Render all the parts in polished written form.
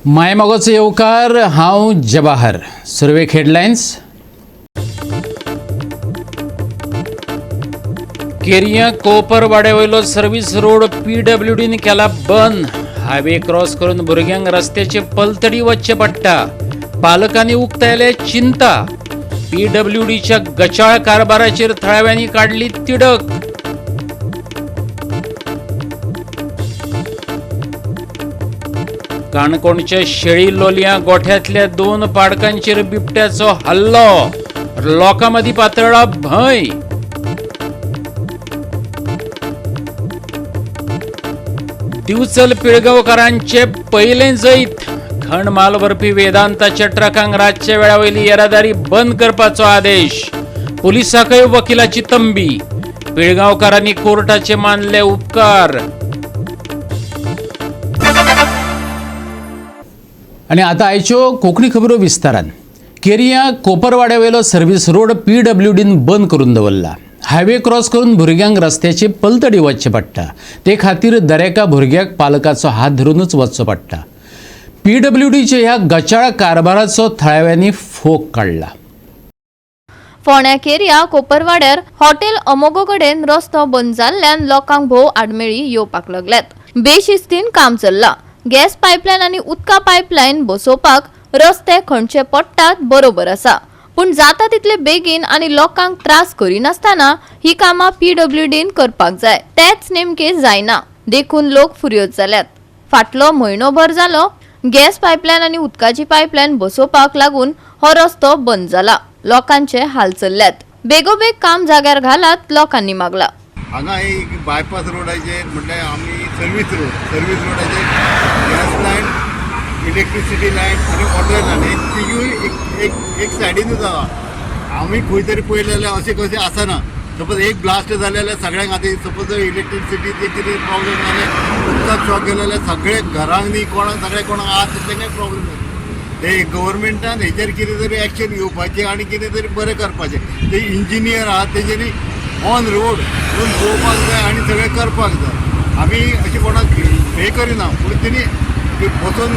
मायमोगाचो येवकार. हांव जवाहर. सुरवेक हेडलायन्स. केरिया कोपरवाड्या वयलो सर्व्हिस रोड पीडब्ल्यूडीन केला बंद. हायवे क्रॉस करून भुरग्यांक रस्त्याचे पलतडी वचचें पडटा. पालकांनी उक्तायले चिंता. पीडब्ल्यूडीच्या गचाळ कारभाराचेर थळाव्यांनी काडली तिडक. काणकोणच्या शेळी लोलयां गोठ्यांतल्या दोन पाडकांचेर बिबट्याचो हल्लो. लोकां मदीं पातळ्ळा भंय. दिवचल पिळगांवकारांचे पयलें जैत. खण माल व्हरपी वेदांताच्या ट्रकांक रातच्या वेळा वयली येरादारी बंद करपाचो आदेश. पुलिसांकय वकिलाची तंबी. पिळगांवकारांनी कोर्टाचे मानले उपकार. आनी आतां आयच्यो कोंकणी खबरो विस्तारान. केरिया कोपरवाड्या वयलो सर्व्हिस रोड पीडब्ल्यूडीन बंद करून दवरला. हायवे क्रॉस करून भुरग्यांक रस्त्याचे पलतडी वचचें पडटा. ते खातीर दरेका भुरग्याक पालकाचो हात धरुनूच वचचो पडटा. पीडब्ल्यूडीच्या ह्या गचाळ कारभाराचो थळाव्यांनी फोग काडला. फोंड्या केरिया कोपरवाड्यार हॉटेल अमोगो कडेन रस्तो बंद जाल्ल्यान लोकांक भोव आडमेळी येवपाक लागल्यात. बेशिस्तीन काम चल्लां. गॅस पायपलायन आनी उदका पायपलायन बसोवपाक रस्ते खणचे पडटात, बरोबर आसा, पूण जाता तितले बेगीन आनी लोकांक त्रास करिनासतना ही कामां पीडब्ल्यूडीन करपाक जाय. तेच नेमके जायना, देखून लोक फुर्योज जाल्यात. फाटलो म्हयनोभर जालो गॅस पायपलायन आनी उदकाची पायपलायन बसोवपाक लागून हो रस्तो बंद जाला. लोकांचे हाल चल्ल्यात. बेगोबेग काम जाग्यार घालात, लोकांनी मागला. हांगा एक बायपास रोडाचेर, म्हटल्यार आमी सर्वीस रोड, सर्वीस रोडाचेर गॅस लायन, इलेक्ट्रिसिटी लायन आनी वॉटर लायन हे तिगूय एक एक एक सायडीनूच आसा. आमी खंय तरी पळयलें जाल्यार अशें कशें आसना. सपोज एक ब्लास्ट जालें जाल्यार सगळ्यांक आतां सपोज इलेक्ट्रिसिटीचे कितें प्रॉब्लेम जालें, उदकाक शॉक गेलें जाल्यार सगळे घरांनी कोणाक सगळे कोणाक आहा तितल्यांकय प्रॉब्लेम जाता. ते गव्हर्मेंटान हेचेर कितें तरी एक्शन घेवपाचें आनी कितें तरी बरें करपाचें. ते इंजिनियर आहात, तेंच्यांनी ऑन रोड येवन पळोवपाक जाय आनी सगळें करपाक जाय. आमी अशें कोणाक हें करिना, पूण तेणी बसून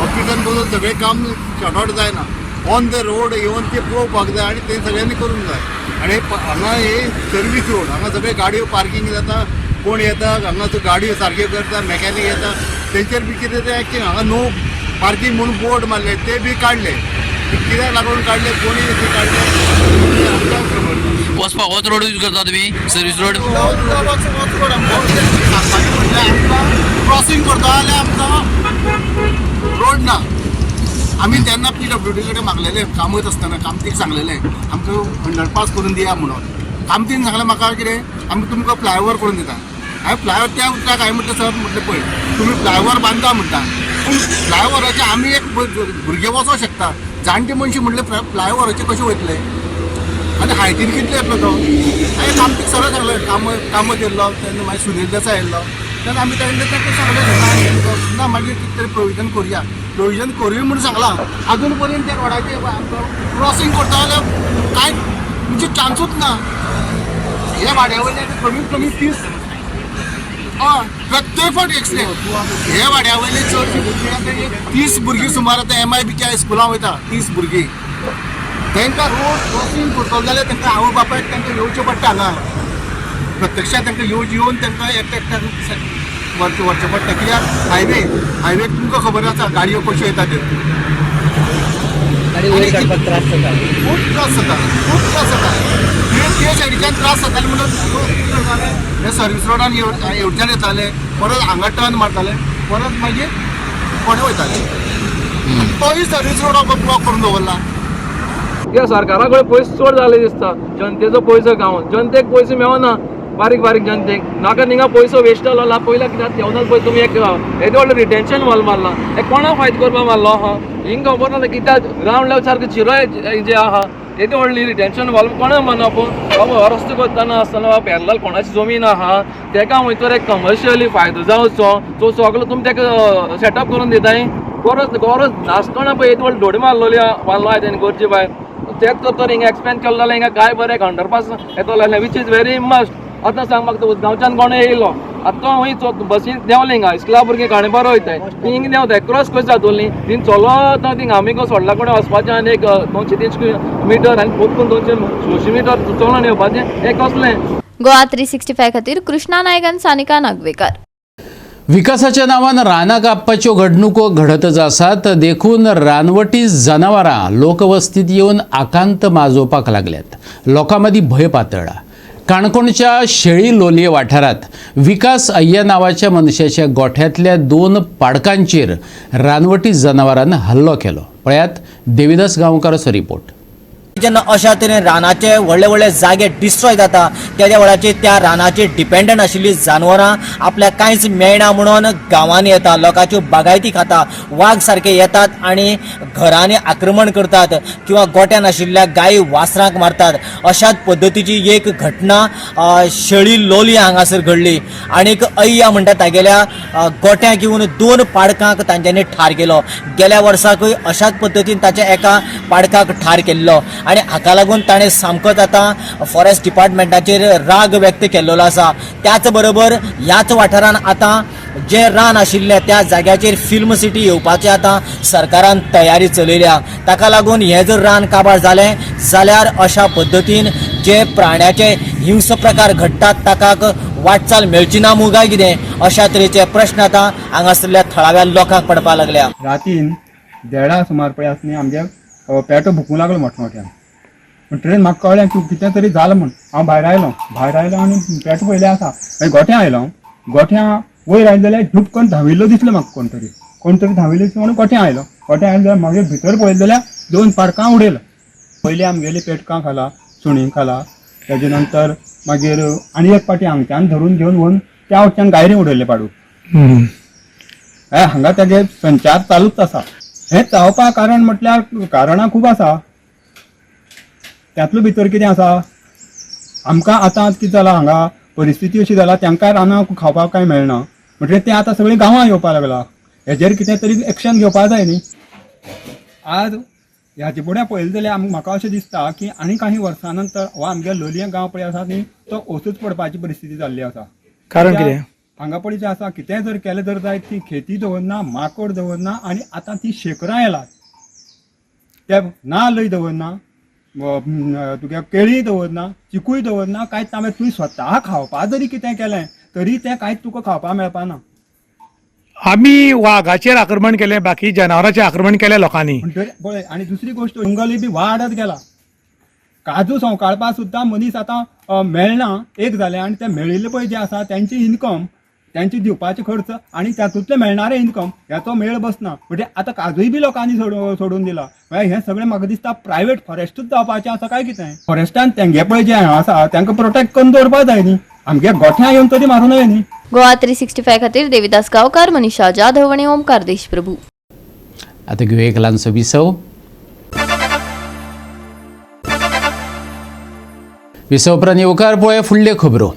ऑफिसान बसून सगळें काम शॉर्ट आउट जायना. ऑन the road येवन ते पळोवपाक जाय आनी ते सगळ्यांनी करूंक जाय. आनी हांगा हे सर्वीस रोड, हांगा सगळे गाडयो पार्कींग जाता. कोण येता हांगा गाडयो सारक्यो करता, मॅकॅनीक येता, तेंचेर बी कितें तरी एक्शन. हांगा नो पार्कींग म्हणून बोर्ड मारले, ते बी काडले. कित्याक लागून काडले, कोणी ते काडले, ते आमकां खबर ना. वचपाक होच रोड यूज करता तुमी, सर्वीस रोड? म्हटल्यार क्रॉसिंग करता जाल्यार आमकां रोड ना. आमी तेन्ना पीडब्ल्यूडी कडेन मागलेले, काम वयता आसतना कामतीक सांगलेले, आमकां अंडरपास करून दिया म्हणून. कामतीन सांगलें म्हाका, कितें आमी तुमकां फ्लायओवर करून दिता. हांवें फ्लायओवर त्या उदकाक हांवें म्हटलें, सर, म्हटलें, पळय, तुमी फ्लायओवर बांदता म्हणटा, पूण फ्लायओवराचे आमी एक भुरगे वचोंक शकता, जाणटे मनशां म्हटलें फ्लायओवराचे कशें वयतले आनी हायटीन कितले येतलो तो? हांवें कामतीक सरळ सांगलें. काम कामत येयल्लो तेन्ना, मागीर सुनील देसाय येयल्लो तेन्ना आमी तेन्ना ताका सांगलें, ना मागीर कितें तरी प्रोविजन करुया, प्रोविजन करुया म्हणून सांगलां. अजून पर्यंत त्या रोडाचेर क्रॉसिंग करता जाल्यार कांय म्हणजे चान्सूच ना. ह्या वाड्या वयले कमीत कमी 30, हय, प्रत्येक फावट एक्सिडेंट. हे वाड्या वयले चडशी भुरगीं आतां एक 30 भुरगीं सुमार आतां एमआयबीच्या स्कुलां वयता. 30 भुरगीं, तांकां रोड क्रॉसिंग करतलो जाल्यार तांकां आवय बापायक तांकां येवचें पडटा हांगा. प्रत्यक्षात तांकां येवन येवन तांकां एकट्या एकट्याक व्हरचें व्हरचें पडटा, कित्याक हायवे हायवे तुमकां खबर आसा गाडयो कश्यो येता त्यो. गाडी वयर काडपाक त्रास जाता. खूब त्रास जाता, खूब त्रास जाता. ते ते सायडीच्यान त्रास जाताले म्हणून लोक कितें करताले, हे सर्वीस रोडान येवच्यान येताले, परत हांगा टर्न मारताले, परत मागीर फोंडें वयताले. तोय सर्वीस रोड ब्लॉक करून दवरला. कित्याक सरकारा कडेन पयशे चड जाले दिसता. जनतेचो पयसो खावन जनतेक पयशे मेळना. बारीक बारीक जनतेक नाका थिंगा पयसो वेस्ट जालो. पयल्या कित्याक येवनाच पळय तुमी एक येदो व्हडलो रिटेन्शन वॉल मारला, हे कोणाक फायदो करपाक मारलो आहा, हिंग खबर ना. कित्याक ग्रावंड लेवल सारकें झिरो जे आहा, येदी व्हडली रिटेन्शन वॉल कोणाक मानप? बाबा, हो रस्तो करतना आसतना बाबा पॅरलल कोणाची जमीन आहा, तेका वयतर एक कमर्शियली फायदो जावचो, सो सगलो तुमी तेका सेटअप करून दिताय. गरज गरज नासतना पळय येदी व्हडली धोडी मारलेली मारलो आहा तेणी. गरजे भायर तेच तर हिंगा एक्सपेंड केल्लो जाल्यार हिंगा काय बरें एक अंडरपास येतलो जाल्यार, which is very must. आतां सांग म्हाका, गांवच्यान कोण येयलो आतां खंय बसीन देंवले हिंगा इस्कुला भुरगीं खाणेपारो वयताय ती हिंग देंवताय क्रॉस कशी जातली ती चलत थिंग आमी सोडला कडेन वचपाचें आनी एक 200-300 मिटर आनी पोरतून 200-100 मिटर चलोन येवपाचें हें कसलें. गोवा 365 खातीर कृष्णा नायक आनी सानिका नागवेकर. विकासाच्या नांवान रानां कापपाच्यो घडणुको घडतच आसात, देखून रानवटी जनावरां लोकवस्तीत येवन आकांत माजोवपाक लागल्यात. लोकां मदीं भंय पातळ्ळा. काणकोणच्या शेळी लोलये वाठारांत विकास अय्या नांवाच्या मनशाच्या गोठ्यांतल्या 2 पाडकांचेर रानवटी जनावरान हल्लो केलो. पळयात देविदास गांवकाराचो रिपोर्ट. जेन्ना अशा तरेन रानाचे व्हडले व्हडले जागे डिस्ट्रॉय जाता तेद्या वेळाचेर त्या रानाचेर डिपेंडंट आशिल्ली जानवरां आपल्याक कांयच मेळना म्हणून गांवांनी येता, लोकांच्यो बागायती खाता, वाग सारके येतात आनी घरांनी आक्रमण करतात किंवा गोट्यान आशिल्ल्या गायी वासरांक मारतात. अशाच पद्दतीची एक घटना शेळी लोलये हांगासर घडली आनीक अय्या म्हणटा तागेल्या गोट्याक येवन 2 पाडकांक तांच्यांनी ठार केलो. गेल्या वर्साकूय अशाच पद्दतीन ताच्या एका पाडकाक ठार केल्लो आनी हाका लागून ताणें सामकोच आतां फॉरेस्ट डिपार्टमेंटाचेर राग व्यक्त केल्लो आसा. त्याच बरोबर ह्याच वाठारान आतां जें रान आशिल्लें त्या जाग्याचेर फिल्म सिटी येवपाची आतां सरकारान तयारी चलयल्या. ताका लागून हें जर रान काबार जालें जाल्यार अशा पद्दतीन जे प्राण्याचे हिंस प्रकार घडटात ताका वाटचाल मेळची ना मूं काय कितें अशा तरेचे प्रश्न आतां हांगासरल्या थळाव्या लोकांक पडपाक लागल्या. रातीन 1:30 सुमार पळय आसली आमगे पेटो भुकूंक लागलो मोठ्या मोठ्यान. म्हणटकीर म्हाका कळ्ळें की कितें तरी जालां म्हूण. हांव भायर आयलो, भायर आयलो आनी पेटो पयलें आसा. मागीर गोठ्यां आयलो, गोठ्यां वयर आयलो जाल्यार झूप करून धांविल्लो दिसलो म्हाका कोण तरी, कोण तरी धांविल्लो दिसलो म्हणून गोठ्यां आयलो. गोठ्यां आयलो जाल्यार मागीर भितर पळयलें जाल्यार 2 पाडकां उडयला. पयलीं आमगेली पेटकां खाला, सुणीं खाला, तेजे नंतर मागीर आनी एक पाटी हांगच्यान धरून घेवन व्हरून त्या वटच्यान गायरी उडयल्ले पाडूक. हे हांगा तेगे संचार चालूच आसा. हें चावपा कारण म्हटल्यार कारणां खूब आसा. त्यातलो भितर कितें आसा, आमकां आतां कितें जालां हांगा परिस्थिती अशी जाला तांकां रानां खावपाक कांय मेळना म्हणटकीर तें आतां सगळीं गांवां येवपाक लागला. हेजेर कितें तरी एक्शन घेवपाक जाय न्ही. आज ह्याचे फुडें पळयलें जाल्यार म्हाका अशें दिसता की आनी काही वर्सां नंतर हो आमगे लोलयें गांव पळय आसा न्ही तो वचूच पडपाची परिस्थिती जाल्ली आसा. कारण कितें? हांगा पळय जें आसा कितेंय जर केलें जर जायत ती खेती दवरना, माकोड दवरना आनी आतां ती शेकरां येलात ते नाल्लय दवरना, तुगे केळी दवरना, चिकूय दवरना, कांयच ना. तुवें स्वता खावपा जरी कितें केलें तरी तें कांयच तुका खावपा मेळपा ना. आमी वागाचेर आक्रमण केलें, बाकी जनावरांचेर आक्रमण केलें लोकांनी. म्हणटकीर पळय आनी दुसरी गोश्ट जंगलय बी वाडत गेला. काजू संवकाळपा सुद्दां मनीस आतां मेळना एक जालें आनी ते मेळिल्ले पळय जे आसा तेंचे इनकम, त्यांचे दिवपाचे खर्च आनी तातूंतले मेळणारे इनकम ह्याचो मेळ बसना. म्हणजे आतां काजूय बी लोकांनी सोडून दिला. म्हळ्यार हें सगळें म्हाका दिसता प्रायवेट फॉरेस्टूच जावपाचें आसा काय कितें. फॉरेस्टान तेंगे पळय जें आसा तांकां प्रोटेक्ट करून दवरपा जाय न्ही, आमगे गोठ्यां येवन तरी मारूं नये न्ही. गोवा 365 खातीर देविदास गांवकार, मनीषा जाधव आनी ओमकार देशप्रभू. आतां घेवया एक ल्हानसो विसव. विसव उपरांत येवकार पळोवया फुडल्यो खबरो.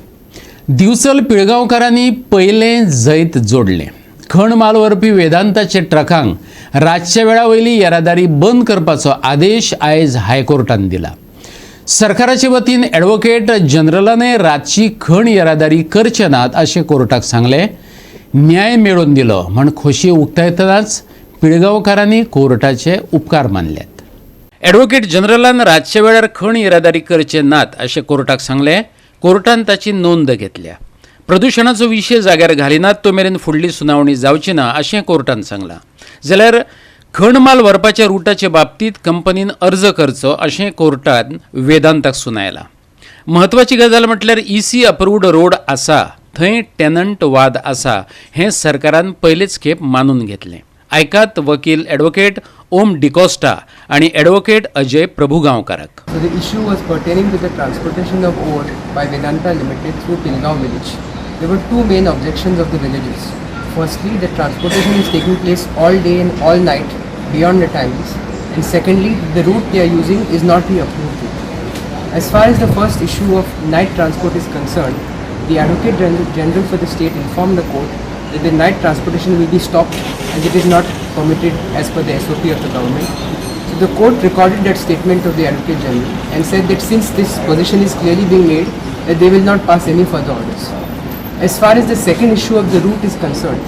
दिवचल पिळगांवकारांनी पयलें जैत जोडलें. खण माल व्हरपी वेदांताचे ट्रकांक रातच्या वेळा वयली येरादारी बंद करपाचो आदेश आयज हायकोर्टान दिला. सरकाराचे वतीन ॲडव्होकेट जनरलाने रातची खण येरादारी करचे नात अशें कोर्टाक सांगलें. न्याय मेळोवन दिलो म्हण खोशी उक्तायतनाच पिळगांवकारांनी कोर्टाचे उपकार मानल्यात. ॲडव्होकेट जनरलान रातच्या वेळार खण येरादारी करचे नात अशें कोर्टाक सांगलें. कोर्टान ताची नोंद घेतल्या. प्रदुशणाचो विशय जाग्यार घालिनात तो मेरेन फुडली सुनावणी जावची ना अशें कोर्टान सांगलां. जाल्यार खण माल व्हरपाच्या रुटाचे बाबतींत कंपनीन अर्ज करचो अशें कोर्टान वेदांताक सुनायलां. म्हत्वाची गजाल म्हटल्यार ईसी अप्रूव्ड रोड आसा थंय टेनंट वाद आसा हें सरकारान पयलेच खेप मानून घेतलें. आयकात वकील ॲडव्होकेट ओम डिकॉस्टा आनी ॲडव्होकेट अजय प्रभुगांवकाराक. So the issue was pertaining to the transportation of ore by Vedanta Limited through Pilgaon village. There were two main objections of the villagers. Firstly, the transportation is taking place all day and all night beyond the times, and secondly, the route they are using is not the approved route. As far as the first issue of night transport is concerned, the Advocate General for the state informed the court that the night transportation will be stopped as it is not permitted as per the SOP of the government. So the court recorded that statement of the Advocate General and said that since this position is clearly being made, that they will not pass any further orders. As far as the second issue of the route is concerned,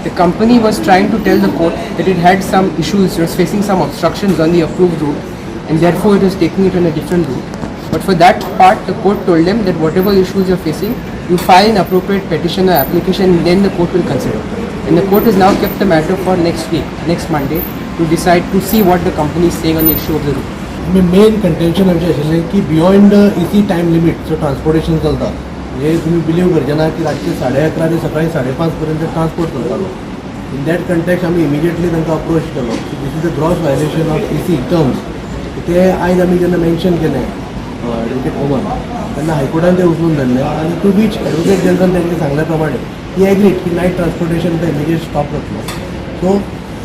the company was trying to tell the court that it had some issues, it was facing some obstructions on the approved route, and therefore it was taking it on a different route. But for that part, the court told them that whatever issues you're facing, you file an appropriate petition or application, and then the court will consider. And the court has now kept the matter for next week, next Monday, to decide to see what the company is saying on the issue of the route. आमी main contention आमचें आशिल्लें की beyond इसी time limit जो transportation चलता, म्हणजे तुमी believe करचे ना की रातचे 11:30 ते सकाळी 5:30 पर्यंत ट्रान्सपोर्ट चलतालो. इन that context आमी इमिजिएटली तांकां अप्रोच केलो की this is a gross violation of EC terms. ते आयज आमी जेन्ना मेन्शन केलें एडवोकेट ओमन, तेन्ना हायकोर्टान ते उचलून धरलें आनी टू which advocate जनरल तांणी सांगल्या प्रमाणे ही एग्रीड की नायट ट्रान्सपोर्टेशन ते इमिजिएट स्टॉप जातलो. सो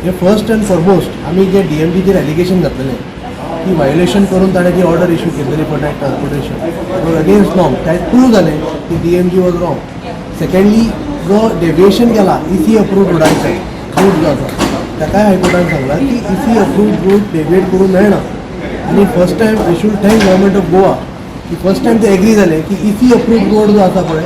हे फर्स्ट अँड फॉरमोस्ट आमी जे डीएमजीचेर एलिगेशन घातलेलें की व्हायोलेशन करून ताणें जी ऑर्डर इशू केल्ली for night transportation was against norm, तें प्रूव जालें की डीएमजी वॉज रॉंग. सेकंडली, जो डेविएशन केला इसी अप्रूव्ड रोडांचो रूट जो आसा, ताकाय हायकोर्टान सांगलां की इसी अप्रूव्ड रूट डेविएट करूंक मेळना. आनी first time I should thank government of Goa की फर्स्ट टायम ते एग्री जाले की इसी अप्रूव्ड रोड जो आसा पळय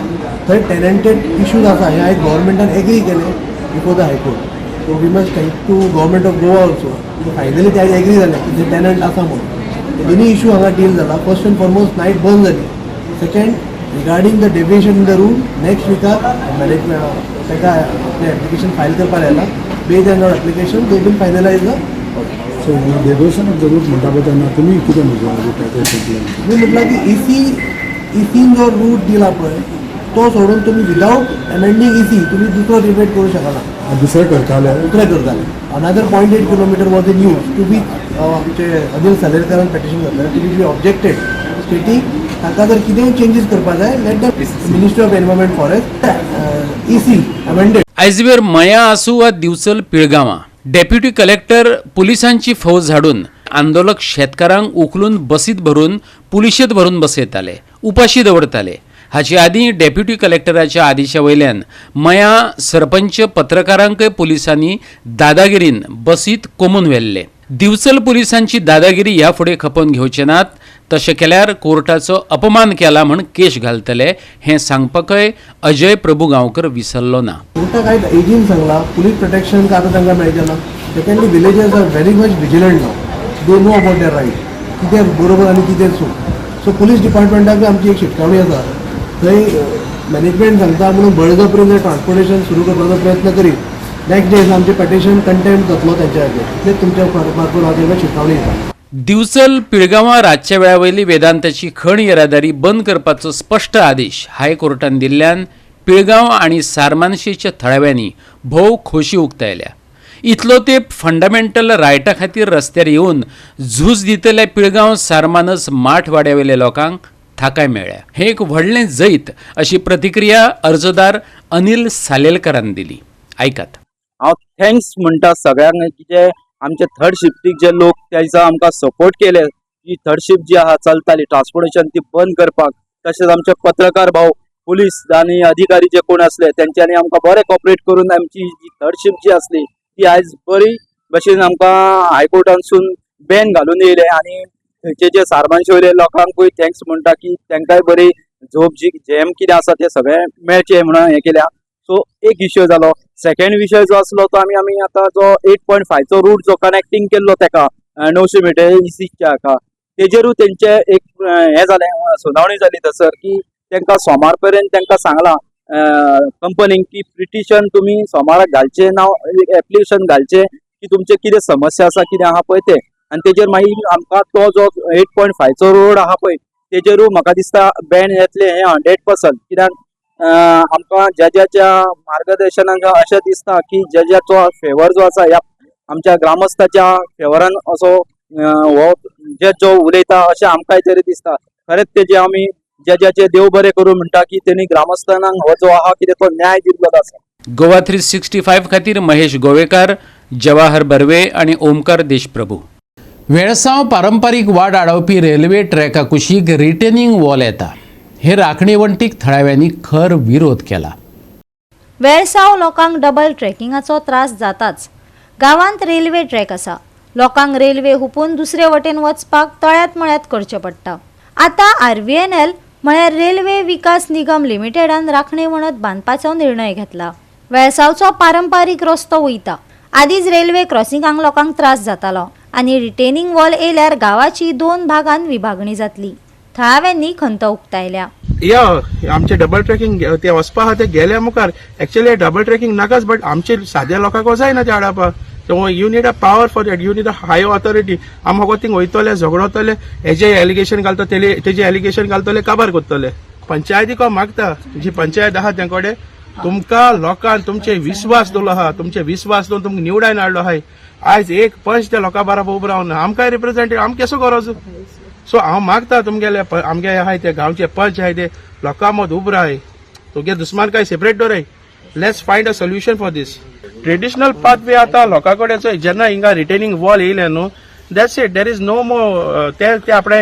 थंय टेनंटेड इश्यूज आसा, हें आयज गव्हर्मेंटान एग्री केलें before the high court. So we must thank to government of Goa also. Finally ते आयज एग्री जाले की ते टेनंट आसा म्हणून. दोन्ही इशू हांगा डील जाला. फर्स्ट अँड फॉरमोस्ट नायट बंद जाली. Second, regarding the deviation in the route, next विकाक मॅनेजमेंट ताका आपलें एप्लिकेशन फायल करपाक लायला. Based on application they will finalize the so deviation of the route म्हणटा पळय तेन्ना तुमी कितें म्हणटा रुटाचेर कंप्लेन? मी म्हटलं की इसीन जो रूट दिला पळय तो सोडून तुम्ही विदाउट अमेंडींग इसी तुम्ही दुसरो रिपेट करू शकना. दुसरें करताले? दुसरें करताले. Another 0.8 kilometer was in use, to which आमचे अनिल सालेरकारान पेटिशन घातलें, to which we objected, stating ताका जर कितेंय चेंजीस करपा जाय, let the Ministry of Environment Forest EC amended. आयजवेर मया आसूं वा दिवचल पिळगांवां डेप्युटी कलेक्टर पुलिसांची फौज हाडून आंदोलक शेतकारांक उखलून बसीत भरून पुलिशेंत भरून बसयताले, उपाशी दवरताले. हाचे आदीं डेप्युटी कलेक्टराच्या आदेशा वयल्यान मया सरपंच पत्रकारांकय पुलिसांनी दादागिरीन बसीत कोमून व्हेल्ले. दिवचल पुलिसांची दादागिरी ह्या फुडें खपोवन घेवचे नात. तशें केल्यार कोर्टाचो अपमान केला म्हण केश घालतले हें सांगपाकय अजय प्रभू गांवकर विसरलो ना. कोर्टाक आयज एजीन सांगला, पुलीस प्रोटेक्शन का आतां तांकां मेळचें ना. Secondly, villagers are very much vigilant now. They know about their right, कितें बरोबर आनी कितें चूक. सो पुलीस डिपार्टमेंटाक आमची एक शिटकावणी आसा, थंय मॅनेजमेंट सांगता म्हणून बळजबरीन जर ट्रान्सपोर्टेशन सुरू करपाचो प्रयत्न करीत, नेक्स्ट डे आमचें पेटिशन कंटेम्प्ट जातलो तांच्या खातीर. इतलेंच तुमच्या मार्फत हांव तांकां शिटकावणी दिता. दिवचल पिळगांवां रातच्या वेळा वयली वेदांताची खण येरादारी बंद करपाचो स्पश्ट आदेश हायकोर्टान दिल्ल्यान पिळगांव आनी सारमानशेच्या थळाव्यांनी भोव खोशी उक्तायल्या. इतलो तेंप फंडामेंटल रायटा खातीर रस्त्यार येवन झूज दितल्या पिळगांव सारमानस माठवाड्यावेल्या लोकांक थाकाय मेळ्ळ्या. हें एक व्हडलें जैत अशी प्रतिक्रिया अर्जदार अनिल सालेलकरान दिली, आयकात. हांव thanks म्हणटा सगळ्यांक की जे आमचे थर्ड शिफ्टीक जे लोक त्या दिसा आमकां सपोर्ट केले की थर्ड शिफ्ट जी आहा चलताली ट्रान्सपोर्टेशन ती बंद करपाक. तशेंच आमचे पत्रकार भाव, पुलीस आनी अधिकारी जे कोण आसले तेंच्यांनी आमकां बरें कॉपरेट करून आमची जी थर्ड शिफ्ट जी आसली ती आयज बरी भशेन आमकां हायकोर्टानसून बॅन घालून येयले. आनी थंयचे जे सारमानशे वयले लोकांकूय thanks म्हणटा की तांकांय बरी झोप जी जेम कितें आसा तें सगळें मेळचें म्हणून हें केल्या. सो एक इश्यू जालो. सेकंड विशय जो आसलो तो आमी आतां जो 8.5चो रूट जो कनेक्टींग केल्लो तेका 900 मिटर इसीच्या हाका, तेजेरूय तेंचे एक हें जालें, सुनावणी जाली थंयसर की तांकां सोमार पर्यंत तांकां सांगलां कंपनीक की पिटिशन तुमी सोमाराक घालचें ना, एप्लिकेशन घालचें की तुमचें कितें समस्या आसा, कितें आहा पळय तें. आनी तेजेर मागीर आमकां तो जो 8.5चो रोड आहा पळय तेजेरूय म्हाका दिसता बॅन येतलें हें 100%. कित्याक आमकां जजाच्या मार्गदर्शनान अशें दिसता की जजाचो फेवर जो आसा ह्या आमच्या ग्रामस्थाच्या फेवरान असो हो जज जो उलयता अशें आमकांय तरी दिसता. खरेंच तेजे आमी जजाचे देव बरें करूं म्हणटा की तेणी ग्रामस्थांक हो जो आहा कितें तो न्याय दिल्लो आसा. गोवा 365 खातीर महेश गोवेकार, जवाहर बर्वे आणि ओमकार देशप्रभू. वेळसांव पारंपारीक वाट आडावपी रेल्वे ट्रॅका कुशीक रिटेनिंग वॉल येता हे राखणे वण्टीक थळाव्यांनी खर विरोध केला. वेळसांव लोकांक डबल ट्रॅकिंगाचो त्रास जाताच. गांवांत रेल्वे ट्रॅक आसा. लोकांक रेल्वे हुपून दुसरे वटेन वचपाक तळ्यात मळ्यात करचें पडटा. आतां आरव्हीएनएल म्हळ्यार रेल्वे विकास निगम लिमिटेडान राखणे वणत बांदपाचो निर्णय घेतला. वेळसावचो पारंपारीक रस्तो वयता. आदींच रेल्वे क्रॉसिंगांक लोकांक त्रास जातालो आनी रिटेनिंग वॉल येयल्यार गांवाची दोन भागांत विभागणी जातली. थळाव्यांनी खंत उक्तायल्या. या आमचे डबल ट्रॅकिंग ते वचपा आहा ते गेल्या मुखार एक्चुअली डबल ट्रॅकिंग नाकाच, बट आमचे साद्या लोकांक जायना ते हाडपा. You need a power for that, you need a high authority. आम फकत थिंग वयतले, झगडतले, हेजे एलिगेशन घालता, तेजे एलिगेशन घालतले, काबार करतले. पंचायतीको मागता, जी पंचायत आहा तें कडेन तुमकां लोकांक तुमचे विस्वास दवरलो आहा, तुमचे विस्वास दवरून तुमकां निवडायन हाडलो आहाय. आयज एक पंच त्या लोकां बराबर उबो रावन आमकांय रिप्रेझेंटेटिव्ह आम केसो गरज. सो हांव मागता तुमगेले आमगे आहाय ते गांवचे पंच आहाय ते लोकां मद उब राय, तुगे दुस्मान काय separate दवराय. Let's find a solution for this traditional pathway. आतां लोकां कडेन जेन्ना हिंगा रिटेनिंग वॉल येयलें न्हू, that's it, there is no more. ते ते आपणे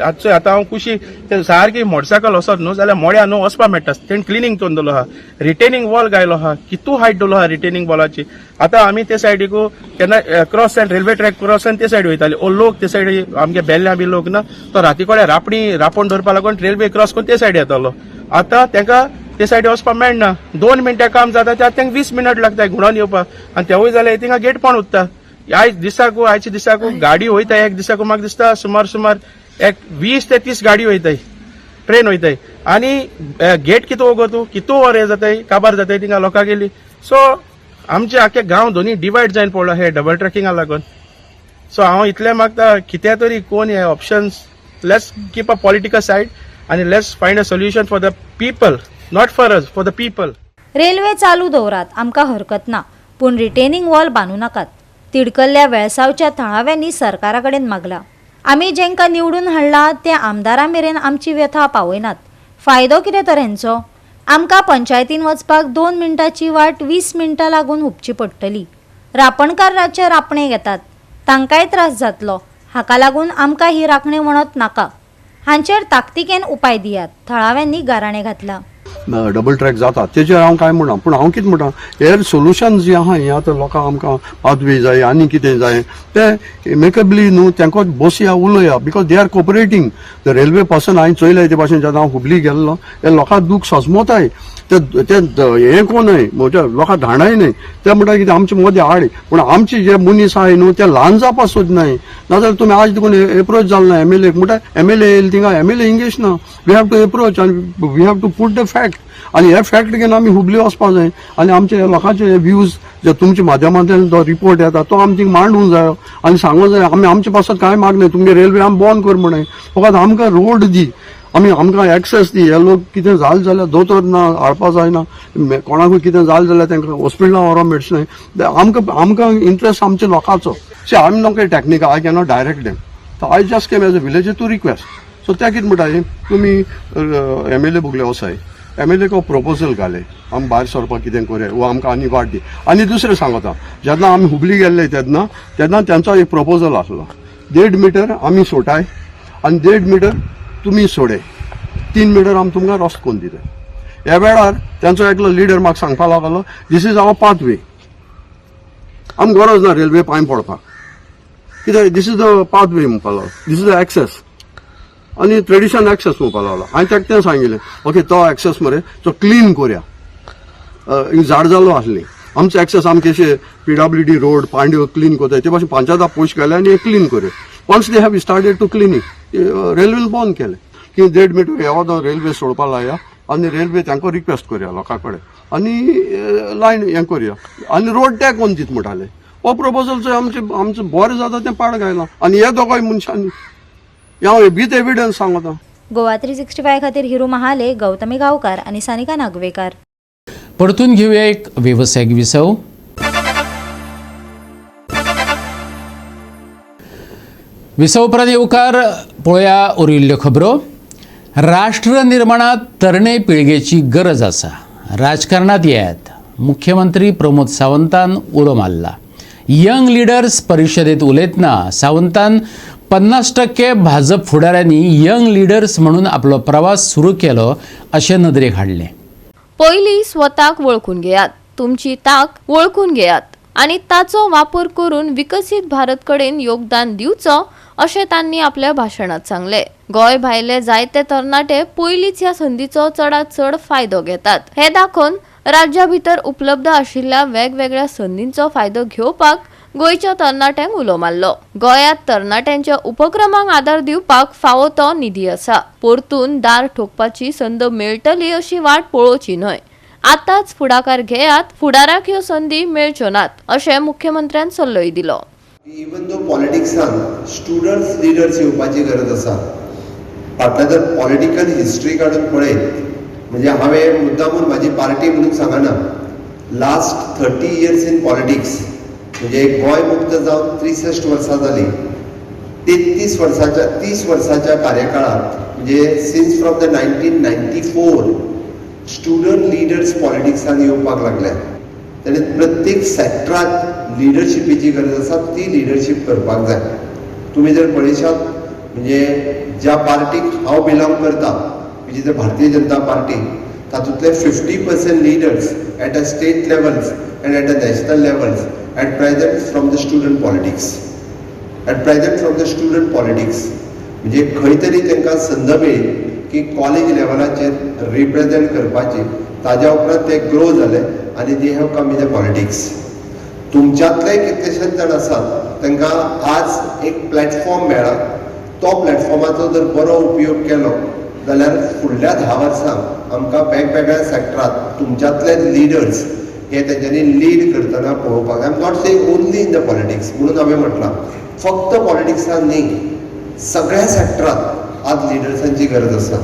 आतां हांव कुशी ते सारकी मोटरसायकल वचत न्हू जाल्यार मोड्या न्हू वचपा मेळटा. तेणें क्लिनींग करून दवरलो आहा, रिटेनिंग वॉल घायलो आहा, कितू हायट दवरलो आहा रिटेनिंग वॉलाची. आतां आमी ते सायडीकू केन्ना cross and railway track cross ते सायड वयताले. ओ लोक ते सायडी आमगे बेल्ल्या बी लोक ना, तो राती कडेन रापणी रापोण दवरपा लागून रेल्वे क्रॉस करून ते सायड येतालो. आतां तेका ते सायडी वचपाक मेळना. 2 मिनटां काम जाता त्या तांकां 20 मिनट लागता घुणोन येवपाक आनी तेवूय जाल्यार थिंगा गेट पण उरता. आयज दिसाकू, आयच्या दिसाकू गाडी वयता, एक दिसाकू म्हाका दिसता सुमार सुमार एक 20 ते 30 गाडी वयताय, ट्रेन वयताय. आनी गेट कितू वगत कितू वर हे जाताय, काबार जाताय थिंगा लोकां गेली. सो आमचे आख्खे गांव दोनी डिवायड जायन पडलो हे डबल ट्रॅकिंगा लागून. सो हांव इतलें मागता, कितें तरी कोण हे options, let's keep a political side आनी let's find a solution for the people, not for us, for the people. Railway चालू दवरात, आमकां हरकत ना, पूण रिटेनिंग वॉल बांदू नाकात. तिडकल्ल्या वेळसावच्या थळाव्यांनी सरकारा कडेन मागला. आमी जेंकां निवडून हाडला ते आमदारा मेरेन आमची व्यथा पावयनात. फायदो कितें तर हेंचो? आमकां पंचायतीन वचपाक 2 मिनटांची वाट 20 मिनटां लागून हुपची पडटली. रापणकार रातचे रापणे घेतात, तांकांय त्रास जातलो. हाका लागून आमकां ही राखणे वणत नाका. हांचेर ताकतिकेन उपाय दियात, थळाव्यांनी गाराणें घातलां. डबल ट्रॅक जाता तेजेर हांव कांय म्हणना, पूण हांव कितें म्हणटा, हे सोल्युशन जे आहा हें आतां लोकांक आमकां पाथवे जाय आनी कितें जाय ते एमिकेबली न्हू तांकां बसया, उलोवया, because they are cooperating, the railway person. हांवें चोयलें ते भाशेन जेन्ना हांव हुबली गेल्लो, हे लोकांक दूख सजमोताय. ते ते हें कोण न्हय, म्हणजे लोकांक धाडाय न्हय. ते म्हणटा कितें आमचे मदें आड, पूण आमचे जे मनीस आहाय न्हू ते ल्हान जावपा सोदनाय. नाजाल्यार तुमी आज देखून एप्रोच जाल ना एमएलए. म्हणटा एमएलए येयले थिंगा, एमएलए इंगेज ना. We have to approach आनी we have to put the fact आनी हे फॅक्ट घेवन आमी हुबली वचपा जाय आनी आमचे लोकांचे व्यूज जे तुमच्या माध्यमांतल्यान जो रिपोर्ट येता तो आमी थिंग मांडूंक जायो आनी सांगूंक जाय. आमी आमचे पासत कांय मागनाय, तुमगे रेल्वे आमी बंद कर म्हणून, फकत आमकां रोड दी, आमी आमकां एक्सेस दी. हे लोक कितें जालें जाल्यार दोतोर ना, हाडपा जायना, कोणाकूय कितें जालें जाल्यार तांकां हॉस्पिटलां व्हरोंक मेळचें न्हय. आमकां इंट्रस्ट आमच्या लोकांचो. See, I am not a technical, I cannot direct them. I just came as a villager to request. So ते कितें म्हणटा, तुमी एमएलए बुगले वसाय, एमएलए को प्रपोजल घाले, आमी भायर सरपाक कितें करुया वो आमकां आनी वाट दी. आनी दुसरें सांगता, जेन्ना आमी हुबली गेल्ले तेन्ना तेन्ना तेंचो एक प्रपोजल आसलो, 1.5 मिटर आमी सोटाय आनी 1.5 मिटर तुमी सोडे, 3 मिटर आमी तुमकां रस्तो करून दिता. ह्या वेळार तेंचो एकलो लिडर म्हाका सांगपाक लागलो, this is our pathway, आमकां गरज ना रेल्वे पांय पडपाक, कित्याक this is the pathway म्हणपाक लागलो, this is the access आनी ट्रेडिशनल एक्सेस म्हणपाक लागलो. हांवें ताका तें सांगिल्लें, ओके, तो एक्सेस मरे तो क्लीन करुया, झाड जालो आसली आमचो एक्सेस. आमचे अशे पीडब्ल्यूडी रोड पांड्यो क्लीन करताय ते भाशेन पंचायता पयशे घाले आनी क्लीन करुया. Once they have started to cleaning, रेल्वेन बंद केलें की 1.5 मिटर येवा रेल्वे सोडपा लाया आनी रेल्वे तांकां रिक्वेस्ट करुया लोकां कडेन आनी लायन हें करुया आनी रोड टॅग कोन्न दीत म्हणटाले. हो प्रपोजल चोय, आमचें आमचें बरें जाता तें पाड घायलां आनी हे दोगांय मनशांनी, हांव विथ एविडन्स सांगता. गोवा 365 खातीर हिरू महाले, गौतमी गांवकार आनी सानिका नागवेकार. परतून घेऊया एक वेवसायीक विसव. विसव उपरांत येवकार. पळोवया उरिल्ल्यो खबरो. राष्ट्र निर्माणात तरणे पिळगेची गरज आसा, राजकारणात येयात, मुख्यमंत्री प्रमोद सावंतान उलो मारला. यंग लिडर्स परिशदेत उलयतना सावंतान 50% भाजप फुडाऱ्यांनी यंग लिडर्स म्हणून आपलो प्रवास सुरू केलो अशें नदरेक हाडलें. पयलीं स्वताक वळखून घेयात, तुमची ताक वळखून घेयात. आनी ताचो वापर करून विकसीत भारत कडेन योगदान दिवचो अशें तांणी आपल्या भाशणांत सांगलें. गोंय भायले जायते तरणाटे पयलींच ह्या संदीचो चडांत चड फायदो घेतात हें दाखोवन राज्या भितर उपलब्ध आशिल्ल्या वेगवेगळ्या संदींचो फायदो घेवपाक गोंयच्या तरणाट्यांक उलो मारलो. गोंयांत तरणाट्यांच्या उपक्रमांक आदार दिवपाक फावो तो निधी आसा. परतून दार ठोकपाची संद मेळटली अशी वाट पळोवची न्हय. आतांच फुडाकार घेयात, फुडाराक ह्यो संदी मेळच्यो नात अशें मुख्यमंत्र्यान सल्लोय दिलो. इवन दो पॉलिटिक्सान स्टुडंट्स लिडर्स येवपाची गरज आसा, फाटल्यान जर पॉलिटिकल हिस्ट्री काडून पळयत म्हणजे हांवें मुद्दामून म्हाजी पार्टी म्हणून सांगना, लास्ट 30 इयर्स इन पॉलिटिक्स, म्हणजे गोंय मुक्त जावन 63 वर्सां जालीं, 33 वर्साच्या, 30 वर्साच्या कार्यकाळांत, म्हणजे since from the 1994 student leaders पॉलिटिक्सान येवपाक लागल्या. तेणे प्रत्येक सॅक्टरांत लिडरशिपीची गरज आसा, ती लिडरशीप करपाक जाय. तुमी जर पळयशात, म्हणजे ज्या पार्टीक हांव बिलोंग करता, which is the Bharatiya Janata party, तातूंतले 50% leaders at a state levels and at a national levels at present from the student politics, at present from the student politics. म्हणजे खंय तरी तांकां संद मेळ्ळी की कॉलेज लेवलाचेर रिप्रेजेंट करपाची, ताज्या उपरांत ते ग्रो जाले आनी they have come in the politics. तुमच्यांतले कितलेशेच जाण आसात, तांकां आज एक प्लॅटफॉर्म मेळ्ळा. तो प्लॅटफॉर्माचो जर बरो उपयोग केलो जाल्यार फुडल्या 10 वर्सांक आमकां वेगवेगळ्या सॅक्टरांत तुमच्यांतले लिडर्स हे तेंच्यांनी लीड करतना पळोवपाक. I am not saying only in the politics म्हणून हांवें म्हटलां, फक्त पॉलिटिक्सान न्ही, सगळ्या सॅक्टरांत आज लिडर्सांची गरज आसा.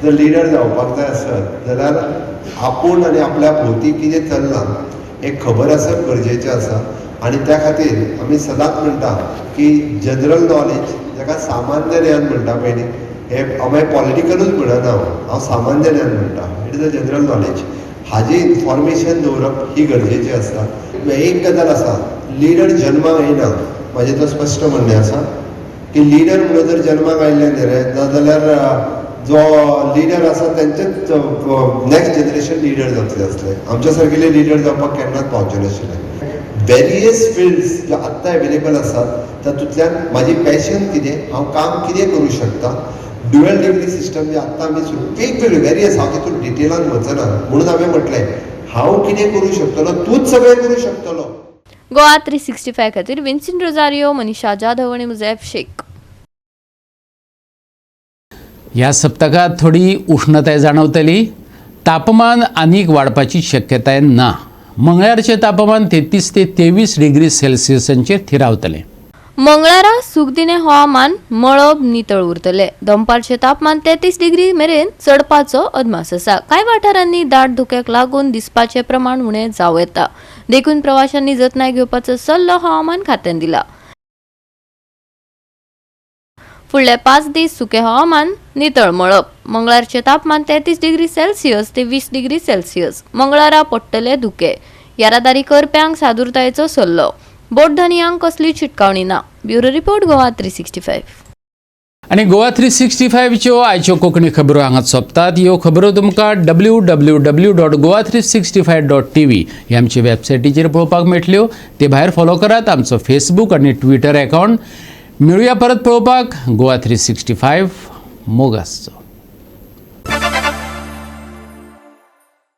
जर लिडर जावपाक जाय आसत जाल्यार आपूण आनी आपल्या भोंवती कितें चल्लां हें खबर आसप गरजेचें आसा. आनी त्या खातीर आमी सदांच म्हणटा की जनरल नॉलेज, जाका सामान्य ज्ञान म्हणटा पळय न्ही, हें हांव पॉलिटिकलूच म्हणना, हांव सामान्य ज्ञान म्हणटा, it is a general knowledge. हाजी इन्फॉर्मेशन दवरप ही गरजेची आसता. एक गजाल आसा, लिडर जन्माक येना. म्हाजें तो स्पश्ट म्हणणें आसा की लिडर म्हणून जर जन्माक आयले न्ही रे, ना जाल्यार जो लिडर आसा तेंचेच नेक्स्ट जनरेशन लिडर जातले आसले, आमच्या सारकेले लिडर जावपाक केन्नाच पावचे नाशिल्ले. वेरियस फिल्ड्स ज्यो आत्तां एवेलेबल आसात, तातूंतल्यान म्हाजी पॅशन कितें, हांव काम कितें करूं शकता, ड्युअल डिग्री सिस्टम जे आत्तां आमी सुरू, वेगवेगळे वेरियस, हांव तितून डिटेलान वचना. म्हणून हांवें म्हटलें, हांव कितें करूं शकतलो, तूंच सगळें करूं शकतलो. गोवा 365 खातीर विन्सन रोजारियो, मनीषा जाधव आनी मुझेफ शेख. ह्या सप्तकात थोडी उष्णताय जाणवतली. तापमान आनीक वाडपाची शक्यताय ना. मंगळारचें तापमान 33 ते 23 डिग्री सेल्सियसांचेर थिरावतलें. मंगळारा सुखदिणें हवामान, मळब नितळ उरतले. दनपारचें तापमान 33 डिग्री मेरेन चडपाचो अदमास आसा. कांय वाठारांनी दाट धुक्याक लागून दिसपाचें प्रमाण उणें जावं येता, देखून प्रवाशांनी जतनाय घेवपाचो सल्लो हवामान खात्यान दिला. फुडले 5 दीस सुकें हवामान, नितळ मळब. मंगळारचें तापमान 33 डिग्री सेल्सियस ते 20 डिग्री सेल्सियस. मंगळारा पडटले धुके. येरादारी करप्यांक सादुरतायेचो सल्लो. बोटधनयांक कसली शिटकावणी ना. Bureau report, Goa 365. आनी गोवा 365च्यो आयच्यो कोंकणी खबरो हांगा सोंपतात. ह्यो खबरो तुमकां www.goa365.tv ही आमची वेबसायटीचेर पळोवपाक मेळटल्यो. ते भायर फॉलो करात आमचो फेसबूक आनी ट्विटर अकावंट. मेळुया परत पळोवपाक गोवा 365. मोग आसचो.